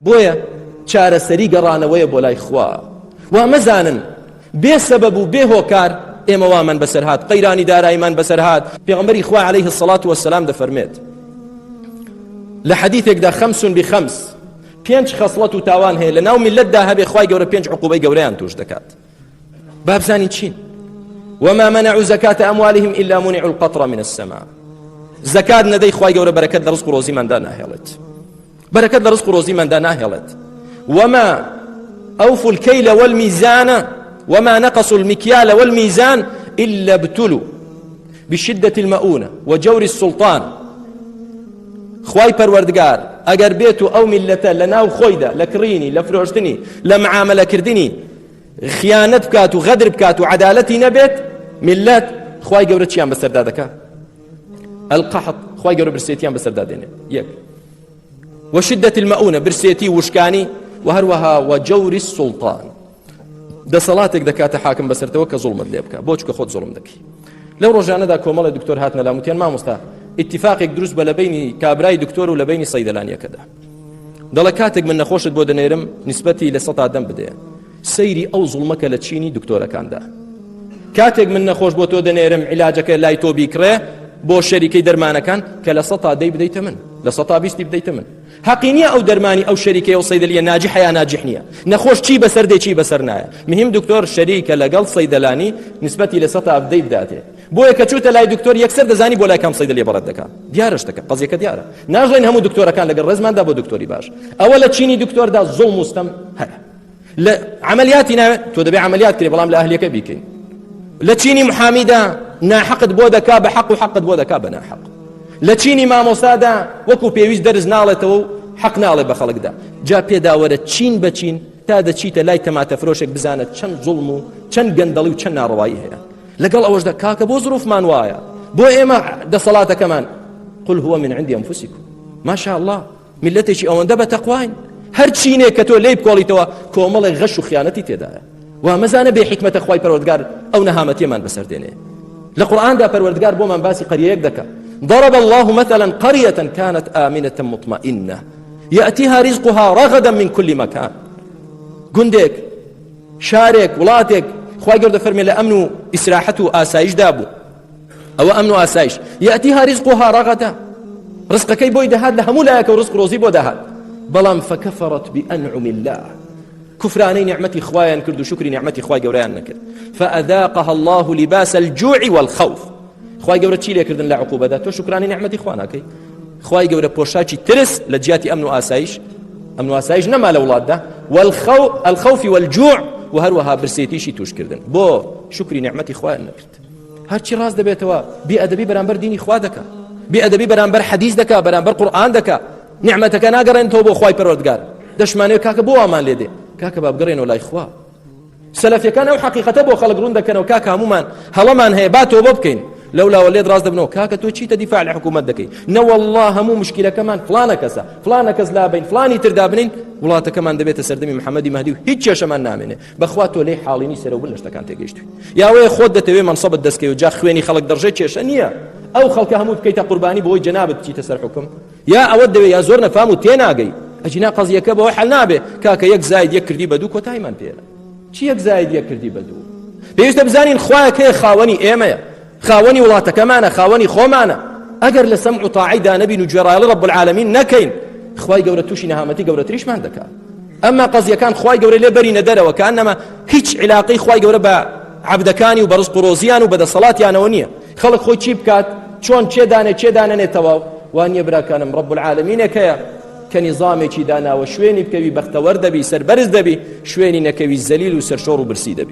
بۆیە چارەسەری گەڕانەوەیە بۆ لای خوا. وا مەزانن بێ سەبەب و بێ هۆکار ئێمە وامان بەسەر هات، قەیرانی داراییمان بەسەر هات. پێغەمبەری خوا عەلەیه الصلاة والسلام دەفەرمێت لە حەدیثێکدا خەمس بخەمس، پێنج خەسڵەت و تاوان هەیە لە ناو میللەتدا هەبێ خوای گەورە پێنج عقوبەی گەورەیان توش دەکات. با بزانین چین. وما منعوا زكاة أموالهم إلا منعوا القطر من السماء. زەکات نەدەی خوای گەورە بەرەکەت لە ڕزق و ڕۆزیماندا ناهێڵێت. بەرەکەت لە ڕزق و ڕۆزیماندا ناهێڵێت. وما أوفوا الكيل والميزان وما نقصوا المكيال والميزان إلا ابتلوا بشدة المؤونة وجور السلطان. خوای پەروەردگار ئەگەر بێت و ئەو میلەتە لە ناو خۆیدا لە کڕینی لە فرۆشتنی لە معامەلەکردنی خیانەت بکات و غەدر بکات و عەدالەتی نەبێت میلەت خوای گەورە چیان بەسەردا دەکات؟ القحط خوای گەورە برسێتیان بەسەردا دێنێت. یەک وشدة المؤونة برسێتی وشکانی و هەروەها وجور السلطان دەسەڵاتێک دەکاتە حاکم بەسەرتەوە کە زوڵمت لێ بکە بۆ چکە خۆت زوڵم دەکەی. لەو ڕۆژانەدا کۆمەڵی دکتۆر هاتنە لام وتیان مامۆستا ئیتفاقێک دروست بە لە بەینی کابرای دکتۆر و لە بەینی سەیدەلانیەکەدا. دەڵێ کاتێک من نەخۆشت بۆ دەنێرم نسبەتی لە سەتا دەم بدەیە. سەیری ئەو زوڵمەکە لە چینی دکتۆرەکاندا. کاتێک من نەخۆش بۆ تۆ دەنێرم عیلاجەکە لای تۆ بیکڕێ بۆ شەریکەی دەرمانەکان کە لە سەتا دەی بدەیتە من، لە سەتا بیستی بدەیتە من. حەقی نییە ئەو دەرمانی ئەو شەریکەی ئەو سەیدەلیە ناجحە یا ناجح نییە. نەخۆش چی بەسەر دێ چی بەسەر نایە. مهم دکتۆر شەریکە لەگەڵ سەیدەلانی نسبەتی لە سەتا دەی بداتێ. بۆیە کە چووتە لای دکتۆر یەکسەر دەزانی بۆ لای کام سەیدەلیە بەڕێت دەکا. دیارە شتەکە قەزیەکە دیارە. ناژڵێن هەموو دکتۆرەکان لەگەڵ ڕێزماندا بۆ دکتۆری باش. ئەوە لە چینی دکتۆردا زوڵم و ستەم هەیە. لە عملیاتی ناوێت تۆ دەبێ عملیات کرێ بەڵام لە ئەهلیەکە بیکەین. لە چینی محامیدا ناحەقت بۆ دەکا بە حەق و حەقت بۆ دەکا بە ناحەق. لە چینی مامۆستادا وەکو پێویست دەرز ناڵێتەوە و حەق ناڵێ بە خەڵکدا. جا پێداوەرە چین بە چین تا دەچیتە لای تەماتە فرۆشێک بزانە چەند زوڵم و چەند گەندەڵی و چەند ناڕەوایی هەیە. لەگەڵ ئەوەشدا کاکە بۆ زروفمان وایە، بۆ ئێمە دەسەڵاتەکەمان قل هو من عند أنفسكم. ما شاء الله میلەتێکی ئەوەندە بە تەقواین هەر چینێک کە تۆ لێی بکۆڵیتەوە کۆمەڵێک غەش و خیانەتی تێدایە. وا مەزانە بێ حیکمەتە خوای پەروەردگار ئەو نەهامەتیەمان بەسەر دێنێ. لە قورئاندا پەروەردگار بۆمان باسی قەریەیەک دەکا. ضرب الله مثلا قرية كانت آمنة مطمئنة يأتيها رزقها رغدا من كل مكان. گوندێک، شارێک، وڵاتێک خوای گەورە فەرمێ لە ئەمن و ئیسراحەت و ئاسایشدا بوو. ئەوە ئەمن و ئاسایش. يأتيها رزقها رغدا، ڕزقەکەی بۆی دەهات لە هەموو لایەکە و ڕزق ڕۆزی بۆ دەهات. بەڵام فكفرت بأنعم الله، كفرانەی نعمەتی خوایان کرد و شکری نعمەتی خوای گەورەیان نەکرد. فأذاقها الله لباس الجوع والخوف. خوای گەورە چی لێکردن لە عقوبەدا؟ تۆ شکرانەی نعمەتی خوا ناکەی. خوای گەورە پۆشاکی ترس لە جیاتی ئەمن و ئاسایش، ئەمن و ئاسایش نەما لە وڵاتدا، والخوف الخوف والجوع، و هەروەها برسێتیشی توشکردن. بۆ شکری نعمەتی خوایان نەکرد. هەرچی ڕاست دەبێتەوە بێئەدەبی بەرامبەر دینی خوا دەکا، بێئەدەبی بەرامبەر حەدیث دەکا، بەرامبەر قورئان دەکا. نعمەتەکە ناگەڕێنێتەوە بۆ خوای پەروەردگار. دەشمانەوێت کاکە بۆ وامان لێ دێ؟ کاکە با بگەڕێنەوە لای خوا. سەلەفیەکان ئەو حەقیقەتە بۆ خەڵک ڕوون دەکەنەوە کاکە هەمومان هەڵەمان هەیە با تۆبە بکەین. لەولاوە لێت ڕاست دەبنەوە کاکە تۆ چیتە دیفاع لە حکوومەت دەکەی؟ نەوەڵڵا هەموو مشکلەکەمان فلانە کەسە، فلانە کەس لابین، فلانی تر دابنین، وڵاتەکەمان دەبێتە سەردەمی محەممەدی مەهدی و هیچ کێشەمان نامێنێ. بەخوا تۆ لێی حاڵینی سەرەوبن لە شتەکان تێگەیشتوی. یاوەیە خۆت دەتەوێ مەنسەبت دەستکەوی و جا خوێنی خەڵک دەڕژێ کێشە نییە. ئەو خەڵکە هەموو بکەیتە قوربانی بۆی جەنابت بچیتە سەر حکم. یا ئەوەت دەوێ یا زۆر نەفام و تێناگەی. ئەجینا قەزیەکە بەوە حەل نابێ کاکە یەک زاید یەک کردی بە دوو کۆتاییمان پێرە. چی یەک زاید یەک کردی بە دوو؟ پێویستە بزانین خوایەک هەیە خاوەنی ئێمەیە، خاوەنی وڵاتەکەمانە، خاوەنی خۆمانە. ئەگەر لە سەمع و تاعەیدا نەبین و گوێڕایەڵی رب العالمین نەکەین، خوای گەورە تووشی نەهامەتی گەورەتریشمان دەکات. ئەمما قەزیەکان خوای گەورە لێ بەرینە دەرەوە کە ئەنەما هیچ علاقەی خوای گەورە بە عەبدەکانی و بە ڕزق و ڕۆزیان و بە دەسەڵاتیانەوە نییە. خەڵک خۆی چی بکات، چۆن چێ دانێ چێ دانەنێ تەواو وان نییە براکانم. رب العالمینێک هەیە کە نیزامێکی داناوە، شوێنی بکەوی بەختەوەر دەبی، سەربەرز دەبی، شوێنی نەکەوی زەلیل و سەرشۆڕ و برسی دەبی.